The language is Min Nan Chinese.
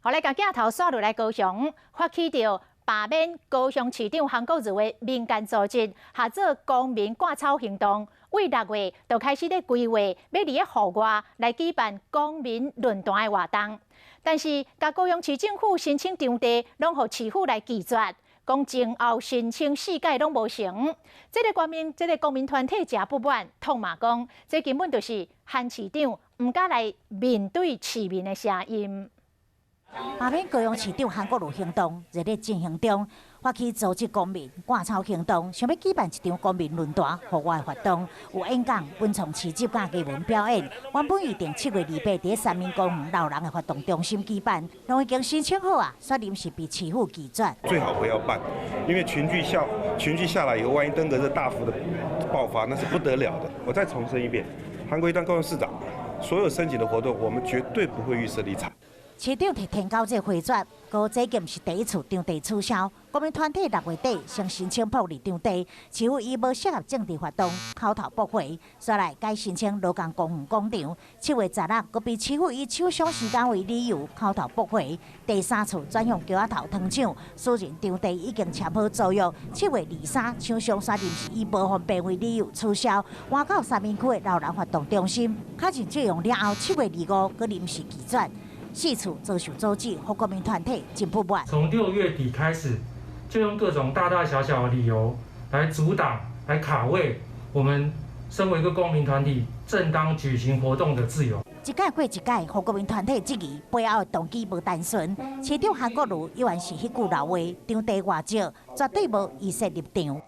好，來共鏡頭煞落來高雄，發起著罷免高雄市長韓國瑜的民間組織，號做公民割草行動，對6月就開始咧規劃，欲佇咧戶外來舉辦公民論壇的活動。但是，共高雄市政府申請場地，攏予市府來拒絕，講前後申請四擺攏無成。這個公民團體誠不滿，痛罵講，這根本就是韓市長毋敢來面對市民的聲音。罷免高雄市長韓國瑜行動熱烈進行中，發起組織公民割草行動，想欲舉辦一場公民論壇戶外活動，有演講、文創市集、佮藝文表演。原本預定7月28佇三民公園老人的活動中心舉辦，攏已經申請好啊，煞臨時被市府拒絕。最好不要辦，因為群聚下來以後，萬一登革熱大幅的爆發，那是不得了的。我再重申一遍，韓國瑜當高雄市長，所有申請的活動，我們絕對不會預設立場。市長提提交這個回絕，閣這毋是第一次場地取消。公民團體6月底先申請破例場地，市府以無適合政治活動，口頭駁回，煞來改申請羅江公園廣場。7月16，閣被市府以搶商時間為理由，口頭駁回。第三次轉向橋仔頭糖廠，私人場地已經簽好租約。7月23，廠商煞臨時以無方便為理由取消，換到三民區的老人活動中心。較盡借用了後，7月25，閣臨時拒絕。四處遭受阻止，予公民團體真不滿。從6月底開始，就用各種大大小小的理由來阻擋、來卡位我們身為一個公民團體正當舉行活動的自由。一屆過一屆，予公民團體質疑背後的動機無單純。市長韓國瑜依然是彼句老話，場地偌少，絕對無預設立場。